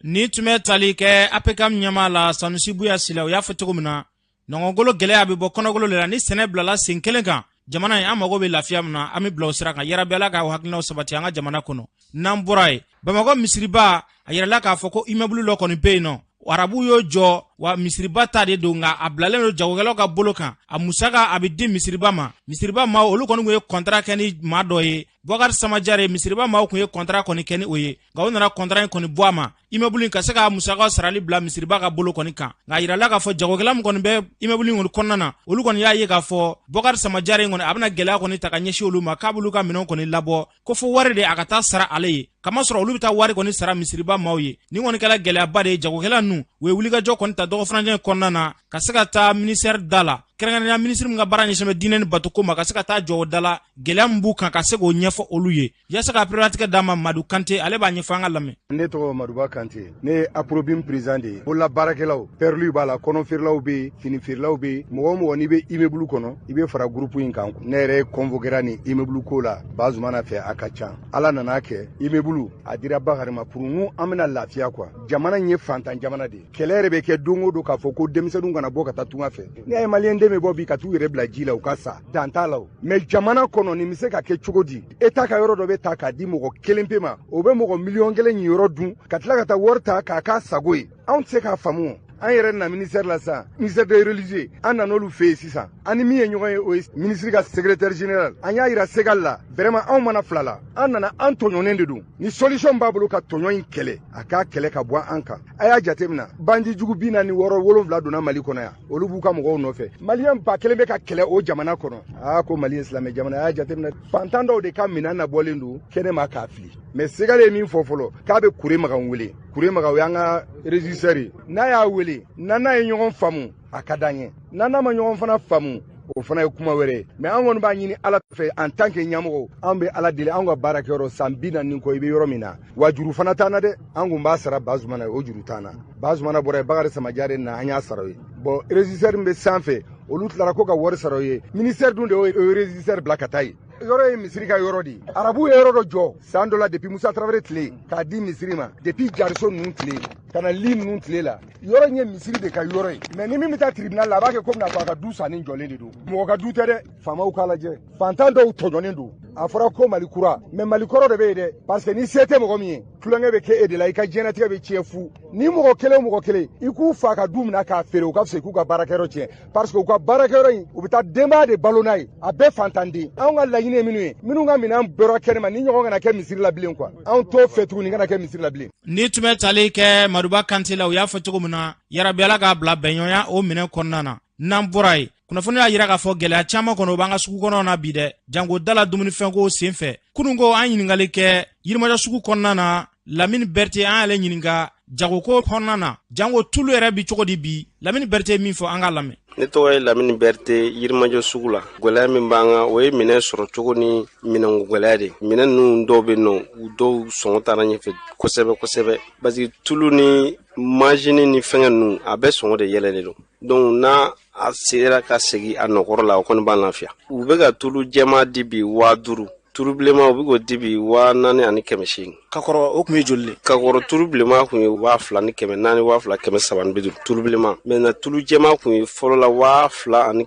Ni tun bɛ tali kɛ APCAM ɲɛmaa la, Sanusi Buya Sila, o y'a fɔ cogo min na, nɔgɔngolo gɛlɛya bɛ bɔ kɔnɔgolo de la. Ni sɛnɛ bilala sen kelen kan, jamana in, an mago bɛ lafiya min na, an bɛ bila o sira kan. Yarabi Ala ka hakilinaw sabati an ka jamana kɔnɔ. N'an bɔra yen, Bamakɔ misiriba, a yirala k'a fɔ ko immeuble dɔ kɔni bɛ yen nɔ, arabu y'o jɔ wa, misiriba ta de don, nka a bilalen don jagokɛlaw ka bolo kan. A musaka a bɛ di misiriba ma. Misiriba maaw, olu kɔni tun ye contrat kɛ ni maa dɔ ye, Bɔkari Samajare. Misiriba maaw tun ye contrat kɔni kɛ ni o ye, nka u nana contrat in kɔni bɔ a ma, immeuble in ka se ka musakaw sarali bila misiriba ka bolo kɔni kan. Nka a yirala k'a fɔ jagokɛla min kɔni bɛ immeuble in kɔni kɔnɔna na, olu kɔni y'a ye k'a fɔ Bɔkari Samajare in kɔni, a bɛna gɛlɛya kɔni ta ka ɲɛsin olu ma, k'a b'olu ka minɛnw kɔni labɔ, ko fo wari de a ka taa sara ale ye, kamasɔrɔ olu bɛ taa wari kɔni sara misiriba maaw ye. Nin kɔni kɛra gɛlɛyaba de ye. Jagokɛla ninnu, u ye wulikajɔ kɔni ta dɔgɔfurancɛ in kɔnɔna na, ka se ka taa ministère da la, kɛrɛnkɛrɛnnenya minisiri min ka baara ɲɛsin bɛ diinɛ ni batoko ma, ka se ka taa jɔ o da la, gɛlɛya min b'u kan, ka se k'o ɲɛfɔ olu ye, yaasa ka pereperelatigɛ d'a ma. Madu Kante, ale b'a ɲɛfɔ, an ka lamɛn. Ne tɔgɔ Maduba Kante, ne ye APROBIM président de ye. Bolola baarakɛlaw, perliw b'a la, kɔnɔ feerelaw bɛ yen, fini feerelaw bɛ yen, mɔgɔ o mɔgɔ n'i bɛ immeuble kɔnɔ, i bɛ fara groupe in kan. Ne yɛrɛ convoquera nin immeuble ko la Bazumana fɛ, a ka ca. Ala nana kɛ, immeuble a dira Bakari ma pour nous, an bɛna lafiya quoi. Jamana in ye fantan jamana de ye. Kɛlɛ yɛrɛ bɛ kɛ don o don k'a fɔ ko denmisɛnninw kana bɔ ka taa tunga fɛ. N'i y'a ye maliyɛn den bɛ bɔ bi ka t'u yɛrɛ bila ji la, u ka sa, dan t'a la o. Mais jamana kɔnɔ, nin bɛ se ka kɛ cogo di? État ka yɔrɔ dɔ bɛ ta k'a di mɔgɔ kelen pe ma, o bɛ mɔgɔ miliyɔn 1 ɲiyɔrɔ dun, ka tila ka taa wari ta k'a k'a sago ye. Anw tɛ se k'a faamu. An yɛrɛ na ministère la sisan, ministère des religieux, an nan'olu fɛ yen sisan. An ni min ye ɲɔgɔn ye, o ye ministre ka secrétaire général. An y'a yira Segal la, vraiment anw mana fila la, an nana, an tɔɲɔnen de don. Ni solution b'a bolo ka tɔɲɔ in kɛlɛ, a k'a kɛlɛ ka bɔ an kan. A y'a jateminɛ, bandi jugu 46, 7 donna Mali kɔnɔ yan, olu b'u ka mɔgɔw nɔfɛ. Maliyɛn 1000 bɛ ka kɛlɛ o jamana kɔnɔ. Aa, ko Mali ye silamɛ jamana. A y'a jateminɛ, fantan dɔw de ka minɛn nabɔlen don kɛnɛma k'a fili. Mais Segal ye min fɔ fɔlɔ, k'a bɛ Kure Makan wele. Kure Makan, o y'an ka régisseur ye. N'a y'a wele, n'an n'a ye ɲɔgɔn faamu, a ka d'an ye. N'an n'a ma ɲɔgɔn fana faamu, o fana ye kuma wɛrɛ ye. Mais an kɔni b'a ɲini Ala fɛ, en tant que ɲɛmɔgɔ, an bɛ Ala deli, an ka baarakɛyɔrɔ san 40 kɔ, i bɛ yɔrɔ min na, wa juru fana t'an na dɛ. An kun b'a sara Bazumana ye, o juru t'an na. Bazumana bɔra yen, Bakari Samajare na, an y'a sara o ye. Bon, régisseur min bɛ sanfɛ, olu tilara ko ka wari sara o ye. Ministère dun de y'o régisseur bila ka taa yen. Yɔrɔ ye misiri ka yɔrɔ de ye. Arabu ye yɔrɔ dɔ jɔ san dɔ la depuis Musa Tarawele tile k'a di misiri ma, depuis Jariso ninnu tile ka na li ninnu tile la. Yɔrɔ in ye misiri de ka yɔrɔ ye. Mais ni min bɛ taa tribunal la, a b'a kɛ komi n'a fɔ a ka du sanni jɔlen de don. Mɔgɔ ka du tɛ dɛ. Faamaw k'a lajɛ. Fantan dɔw tɔɲɔnen don. A fɔra ko Mali kura, mais Mali kɔrɔ de bɛ yen dɛ. Parce que ni se tɛ mɔgɔ min ye, tulonkɛ bɛ kɛ e de la, i ka diɲɛlatigɛ bɛ tiɲɛ fu. Ni mɔgɔ kelen o mɔgɔ kelen, i k'u fa ka du minɛ k'a feere, u ka fisa i k'u ka baarakɛyɔrɔ tiɲɛ. Parce que u ka baarakɛyɔrɔ in, u bɛ taa denbaya de balo n'a ye. A bɛɛ fantanden. Anw ka laɲini ye minnu ye, minnu ka minɛn bɔra kɛnɛma, ni ɲɔgɔn kana kɛ misiri la bilen quoi. Anw t'o fɛ tuguni, kana kɛ misiri la bilen. Ni tun bɛ tali kɛ Maduba Kante la, u y'a fɔ cogo min na, yarabi Ala k'a bila bɛnɲɔgɔnya o minɛn kɔnɔna na. N'an bɔra yen, kunnafoni y'a yira k'a fɔ gɛlɛya caman kɔnɔ o b'an ka sugu kɔnɔ na bi dɛ, janko da la dumunifɛnko sen fɛ. Kunun ko an ɲininkali kɛ Yirimajɔ sugu kɔnɔna na, Lamini Berete an y'ale ɲininka jagoko kɔnɔna na, janko tulu yɛrɛ bi cogo di bi. Lamini Berete ye min fɔ, an k'a lamɛn. Ne tɔgɔ ye Lamini Berete, Yirimajɔ sugu la. Gɛlɛya min b'an kan, o ye minɛn sɔrɔ cogo ni minɛnko gɛlɛya de. Minɛn ninnu dɔw bɛ nɔ, u dɔw sɔngɔ taara ɲɛfɛ kosɛbɛ kosɛbɛ. Parce que tulu ni manjini ni fɛngɛ ninnu, a bɛɛ sɔngɔ de yɛlɛlen don. Donc n'a a sera ka segin a nɔkɔrɔ la, o kɔni b'an lafiya. U bɛ ka tulu jɛman di bi 5000, tulu bilenman u bɛ k'o di bi 4800. Ka kɔrɔ o tun ye joli de? Ka kɔrɔ tulu bilenman tun ye 2400, 2350 tulu bilenman. Maintenant tulu jɛman tun ye fɔlɔ la 2700 ni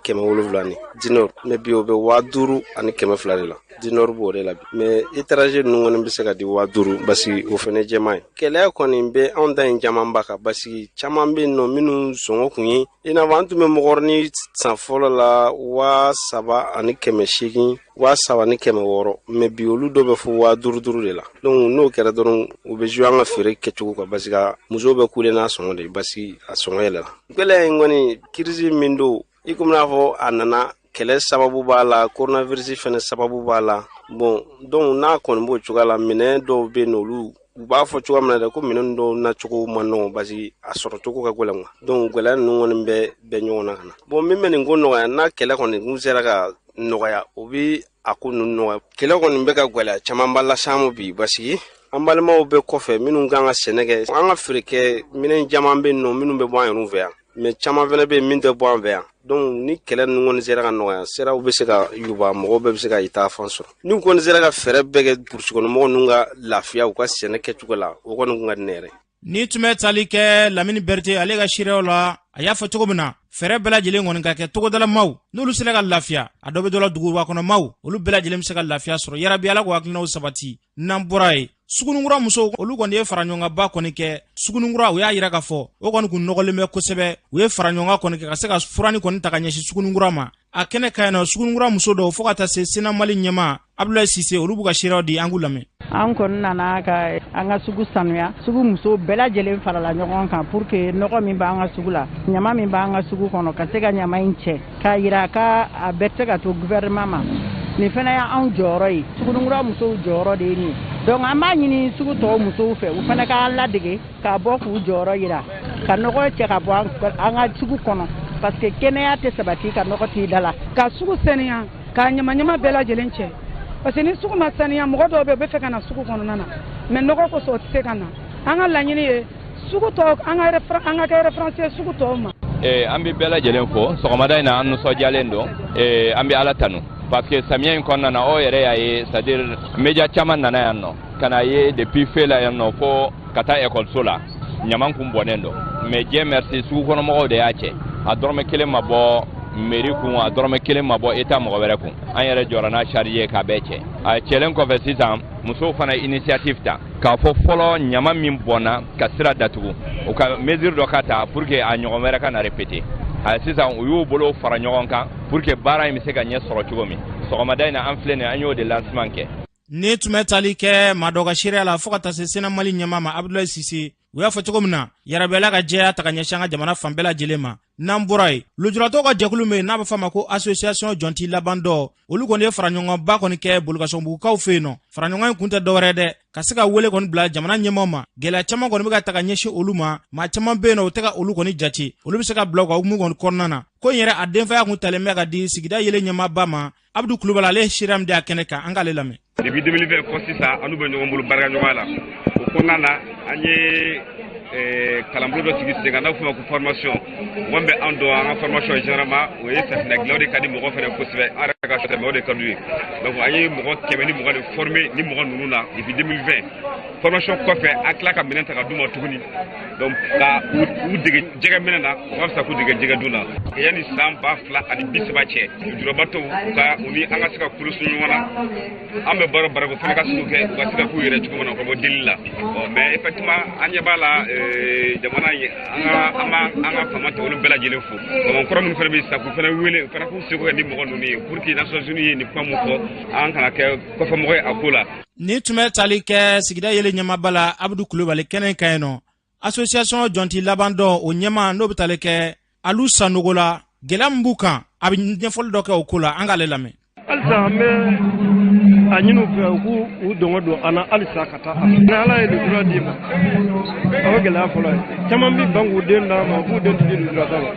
dinɔr, mais bi o bɛ 5200 de la. Dinɔr b'o de la bi. Mais étranger ninnu kɔni bɛ se ka di 5000 parce que o fana jɛman ye. Gɛlɛya kɔni bɛ anw ta in camanba kan parce que caman bɛ yen nɔ minnu sɔngɔ kun ye, i n'a fɔ an tun bɛ mɔgɔrɔni san fɔlɔ la 3800, 3600, mais bi olu dɔw bɛ fɔ 5000 de la. Donc n'o kɛra dɔrɔn, u bɛ jouer an ka feere kɛcogo kan parce que musow bɛ kule n'a sɔngɔ de ye parce que a sɔngɔ yɛlɛla. Gɛlɛya in kɔni, crise min don, i komi n'a fɔ a nana kɛlɛ sababu b'a la, coronavirus fɛnɛ sababu b'a la. Bon, donc n'a kɔni b'o cogoya la, minɛn dɔw bɛ yen nɔ, olu u b'a fɔ cogoya min na dɛ, ko minɛn dɔw nacogo man nɔgɔn parce que a sɔrɔ cogo ka gɛlɛn quoi. Donc gɛlɛya ninnu kɔni bɛ bɛ ɲɔgɔn na ka na. Bon, min bɛ nin ko nɔgɔya, n'a kɛlɛ kɔni kun sera ka nɔgɔya, o bɛ a ko ninnu nɔgɔya. Kɛlɛ kɔni bɛ ka gɛlɛya camanba las'an ma bi parce que an balimaw bɛ kɔfɛ minnu kan ka sɛnɛ kɛ, an ka feere kɛ minɛn caman bɛ yen nɔ minnu bɛ bɔ an yɛrɛ fɛ yan, mais caman fɛnɛ bɛ yen min tɛ bɔ an fɛ yan. Donc ni kɛlɛ ninnu kɔni sera ka nɔgɔya, siraw bɛ se ka yuba, mɔgɔw bɛɛ bɛ se ka i ta fan sɔrɔ. N'u kɔni sera ka fɛɛrɛ bɛɛ kɛ burusi kɔnɔ mɔgɔw ninnu ka lafiya u ka sɛnɛ kɛcogo la, o kɔni kun ka di ne yɛrɛ. Ni tun bɛ tali kɛ Lamini Berete ale ka seereyaw la, a y'a fɔ cogo min na, fɛɛrɛ bɛɛ lajɛlen kɔni ka kɛ togodalamaw n'olu sera ka lafiya, a dɔ bɛ dɔ la duguba kɔnɔmaw, olu bɛɛ lajɛlen bɛ se ka lafiya sɔrɔ. Yarabi Ala k'o hakilinaw sabati. N'an bɔra yen, Sugunikura musow olu kɔni ye faraɲɔgɔnkanba kɔni kɛ. Sugunikura, u y'a yira k'a fɔ o kɔni kun nɔgɔlen bɛ kosɛbɛ. U ye faraɲɔgɔnkan kɔni kɛ ka se ka furani kɔni ta ka ɲɛsin Sugunikura ma. A kɛnɛ ka ɲi nɔ, Sugunikura muso dɔw fo ka taa se Sena Mali ɲɛmaa Abdoulaye Cissé, olu b'u ka seereyaw di, an k'u lamɛn. An kɔni nana ka an ka sugu sanuya. Sugu musow bɛɛ lajɛlen farala ɲɔgɔn kan pour que nɔgɔ min b'an ka sugu la, ɲama min b'an ka sugu kɔnɔ, ka se ka ɲama in cɛ k'a yira k'a a bɛɛ tɛ se ka to gouvernement ma. Nin fana y'anw jɔyɔrɔ ye, Sugunikura musow jɔyɔrɔ de ye nin ye. Donc an b'a ɲini sugu tɔw musow fɛ, u fana k'an ladege k'a bɔ k'u jɔyɔrɔ yira, ka nɔgɔ cɛ ka bɔ an ka sugu kɔnɔ, parce que kɛnɛya tɛ sabati ka nɔgɔ t'i da la. Ka sugu saniya, k'a ɲamaɲama bɛɛ lajɛlen cɛ, parce que ni sugu ma saniya, mɔgɔ dɔw bɛ yen u bɛ fɛ ka na sugu kɔnɔna na, mais nɔgɔ kosɔn o tɛ se ka na. An ka laɲini ye sugu tɔw, an ka kɛ référence ye sugu tɔw ma. An bɛ bɛɛ lajɛlen fo sɔgɔmada in na, an nisɔndiyalen don, an bɛ Ala tanu parce que samiya in kɔnɔna na, aw yɛrɛ y'a ye, c'est à dire média caman nana yan nɔ ka na ye depuis feu la yan nɔ fo ka taa ekɔliso la, ɲaman kun bɔnnen don. Mais Dieu merci, sugu kɔnɔmɔgɔw de y'a cɛ, a dɔrɔmɛ kelen ma bɔ mairie kun, a dɔrɔmɛ kelen ma bɔ état mɔgɔ wɛrɛ kun. An yɛrɛ jɔra n'a charge ye k'a bɛɛ cɛ. A cɛlen kɔfɛ sisan, musow fana initiative ta k'a fɔ fɔlɔ ɲama min bɔnna ka sira datugu, u ka mesure dɔ ka ta pour que a ɲɔgɔn wɛrɛ ka na répéter. A sisan u y'u bolo fara ɲɔgɔn kan pour que baara in bɛ se ka ɲɛ sɔrɔ cogo min. Sɔgɔmada in na, an filɛ nin ye, an y'o de lancement kɛ. Ni tun bɛ tali kɛ maa dɔ ka seereya la fo ka taa se Sena Mali ɲɛmaa ma Abdoulaye Cissé, u y'a fɔ cogo min na, yarabi Ala ka jɛya ta ka ɲɛsin an ka jamana fan bɛɛ lajɛlen ma. N'an bɔra yen, lujuratɔw ka jɛkulu min n'a bɛ fɔ a ma ko association jɔnti laban dɔ, olu kɔni ye faraɲɔgɔnba kɔni kɛ Bolokasɔnbugukaw fɛ yen nɔ. Faraɲɔgɔn in kun tɛ dɔwɛrɛ dɛ, ka se ka wele kɔni bila jamana ɲɛmaaw ma. Gɛlɛya caman kɔni bɛ ka ta ka ɲɛsin olu ma, maa caman bɛ yen nɔ, u tɛ ka olu kɔni jate, olu bɛ se ka bila u ka hukumu kɔni kɔnɔna na. Ko in yɛrɛ a denfaya kun talen bɛ ka di sigida yelen ɲɛmaaba ma Abdou Kulubali, ale ye seereya min di a kɛnɛ kan, an k'ale lamɛn. Depuis 2020 fo sisan, an n'u bɛ ɲɔgɔn bolo barika ɲɔgɔn la. O kɔnɔna na, an ye kalanbolo dɔ sigi sen kan n'a bɛ f'o ma ko formation. Mɔgɔ min bɛ an dɔn, an ka formation généralement o ye safinɛ dilanw de ka di mɔgɔ fɛnɛ kosɛbɛ. An yɛrɛ ka ka sɛ mais o de ka d'u ye. Donc an ye mɔgɔ 120 de former ni mɔgɔ ninnu na depuis 2020. Formation kɔfɛ, an tila ka minɛn ta ka d'u ma tuguni, donc ka u dege jɛgɛ minɛ na, o ka fisa k'u dege jɛgɛ dun na. Yanni san 2030 cɛ, lujuratɔw ka u ni an ka se ka kulusu ɲɔgɔn na, an bɛ baara baara ko fana ka se k'o kɛ, u ka se ka k'u yɛrɛ cogo min na, u ka bɔ deli la. Ɔ mais effectivement, an ɲɛ b'a la, jamana ye, an ka an b'an an ka faama tɛ olu bɛɛ lajɛlen fo. Faama kɔrɔ minnu fana bɛ yen sisan, k'u fana wele, u fana k'u seko kɛ ni mɔgɔ ninnu ye pour que Nations Unies ye nin kuma mun fɔ, an kana kɛ kɔfɛmɔgɔ ye a ko la. Ni tun bɛ tali kɛ sigida yelen ɲɛmaaba la, Abudu Kulubali, kɛnɛ kan yen nɔ, association jɔnti laban dɔ o ɲɛma, n'o bɛ tali kɛ Alu Sanogo la, gɛlɛya min b'u kan, a bɛ ɲɛfɔli dɔ kɛ o ko la. An k'ale lamɛn. Halisa an bɛ a ɲini u fɛ, u k'u u dɔngɔ don an na halisa ka taa a fɛ. Ni Ala ye lujura d'i ma, o ye gɛlɛya fɔlɔ ye. Caman bɛ ban k'u den d'a ma, k'u den tɛ di lujuratɔ ma,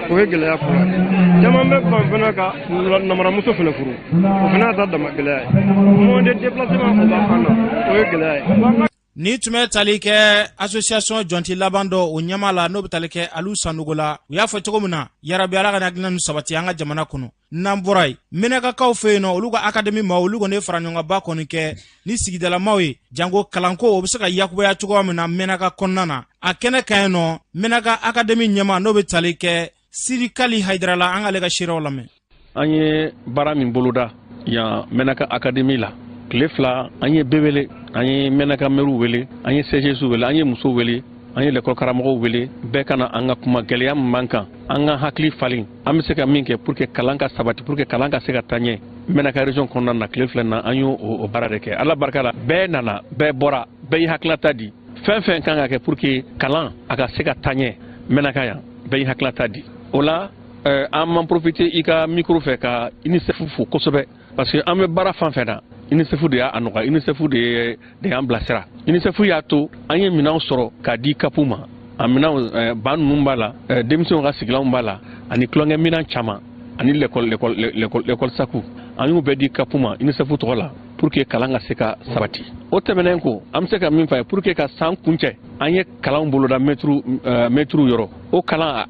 o ye gɛlɛya fɔlɔ ye. Caman bɛ ban fana ka namaramuso fana furu, o fana y'a ta dama gɛlɛya ye. Moyen de déplacement, o b'an na, o ye gɛlɛya ye. Ni tun bɛ tali kɛ association jɔnti laban dɔ o ɲɛma la, n'o bɛ tali kɛ Alu Sanogo la, u y'a fɔ cogo min na, yarabi Ala ka hakilina ninnu sabati an ka jamana kɔnɔ. N'an bɔra yen, Menakakaw fɛ yen nɔ, olu ka akademi maaw, olu kɔni ye faraɲɔgɔnba kɔni kɛ ni sigidalamaw ye, janko kalanko o bɛ se ka yakubaya cogoya min na Menaka kɔnɔna na. A kɛnɛ kan yen nɔ, Menaka akademi ɲɛma, n'o bɛ tali kɛ Sirikali Hayidara la, an k'ale ka seerew lamɛn. An ye baara min boloda yan Menaka akademi la tile 2, an ye bɛɛ wele, an ye Menaka mɛriw wele, an ye CGS wele, an ye musow wele, an ye lɛkɔli karamɔgɔw wele, bɛɛ ka na an ka kuma gɛlɛya min b'an kan, an ka hakili falen, an bɛ se ka min kɛ pour que kalan ka sabati, pour que kalan ka se ka taa ɲɛ Menaka région kɔnɔna na. Tile 2 na, an y'o o baara de kɛ. Ala barika la, bɛɛ nana, bɛɛ bɔra, bɛɛ y'i hakililata di. Fɛn fɛn kan ka kɛ pour que kalan a ka se ka taa ɲɛ Menaka yan, bɛɛ y'i hakililata di. O la, an m'an profiter i ka micro fɛ ka UNICEF fo kosɛbɛ, parce que an bɛ baara fɛn fɛn na, UNICEF de y'a nɔgɔya, UNICEF de y'an bilasira. UNICEF y'a to an ye minɛnw sɔrɔ k'a di CAP ma. A minɛnw, ban ninnu b'a la, denmisɛnw ka sigilanw b'a la, ani tulonkɛ minɛn caman, ani l'école saku, an y'u bɛɛ di CAP ma UNICEF tɔgɔ la pour que kalan ka se ka sabati. O tɛmɛnen kɔ, an bɛ se ka min fɔ ye, pour que ka san kuncɛ, an ye kalanw boloda mɛtiriw yɔrɔ. O kalan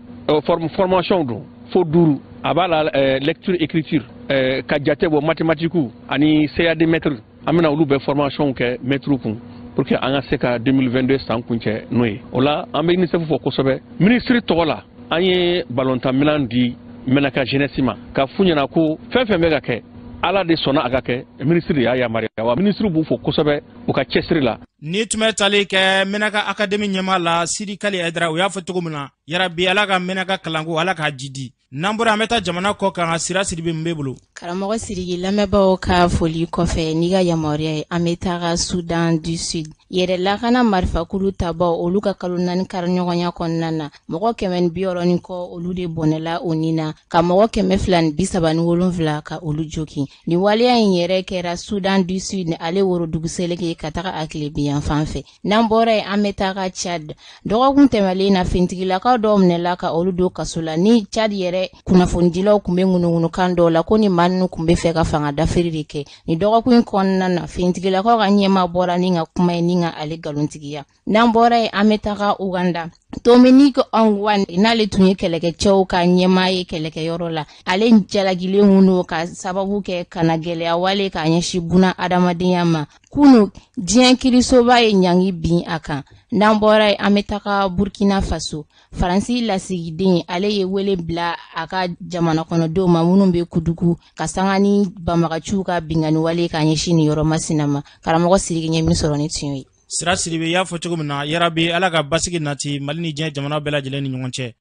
formation don fo duuru, a b'a la lecture, écriture, ka jate bɔ, mathématique ani CAD maître. An bɛna olu bɛɛ formation kɛ mɛtiriw kun pour que an ka se ka 2022 san kuncɛ n'o ye. O la, an bɛ UNICEF fɔ kosɛbɛ. Ministre tɔgɔ la, an ye balontan di Menaka jeunesse ma, ka f'u ɲɛna ko fɛn fɛn bɛ ka kɛ, Ala de sɔnna a ka kɛ, ministre de y'a yamaruya. Wa ministre b'u fo kosɛbɛ u ka cɛsiri la. Ni tun bɛ tali kɛ Menaka akademi ɲɛma la, Sidi Kali Hayidara, u y'a fɔ cogo min na, yarabi Ala ka Menaka kalanko, Ala k'a jidi. N'an bɔra, an bɛ taa jamana kɔ kan. Ka Sira Sidibe min b'e bolo. Karamɔgɔ Siriki, lamɛnbaaw ka foli kɔfɛ, n'i ka yamaruya ye, an bɛ taga Sudan du Sud. Yɛrɛ lakana marifakulu tabaw, olu ka kalo 4 kariɲɔgɔnya kɔnɔna na, mɔgɔ 160 ni kɔ, olu de bɔnɛla o nin na, ka mɔgɔ 237 ka olu jogi. Nin waleya in yɛrɛ kɛra Sudan du Sud, ale worodugu seleke ka taga a tilebinyan fan fɛ. N'an bɔra yen, an bɛ taga Chad. Dɔgɔkun tɛmɛlen na, fintigilakaw dɔw minɛla ka olu don kaso la, ni Chad yɛrɛ kunnafonidilaw tun bɛ ŋunuŋunukan dɔw la ko ni maa ninnu tun bɛ fɛ ka fanga dafiri de kɛ. Nin dɔgɔkun in kɔnɔna na, fintigilakaw ka ɲɛmaa bɔra ni ka kuma ye ni ka ale nkalontigiya. N'an bɔra yen, an bɛ taga Uganda. Dominique Ongwen, n'ale tun ye kɛlɛkɛcɛw ka ɲɛmaa ye kɛlɛkɛyɔrɔ la, ale jalakilen kun don ka sababu kɛ ka na gɛlɛya wale k'a ɲɛsin buna adamadenya ma. Kunu, diɲɛ kirisoba ye ɲangi bin a kan. N'an bɔra yen, an bɛ taga Burkina Faso. Faransi lasigiden, ale ye wele bila a ka jamana kɔnɔdenw ma minnu bɛ Kudugu, ka sanga ni banbagaciw ka binkanni wale k'a ɲɛsin nin yɔrɔ masina ma. Karamɔgɔ Siriki, ɲɛ min sɔrɔ ni tiɲɛ ye. Sira Siribe, y'a fɔ cogo min na, yarabi Ala ka basigi nati Mali ni diɲɛ jamana bɛɛ lajɛlen ni ɲɔgɔn cɛ.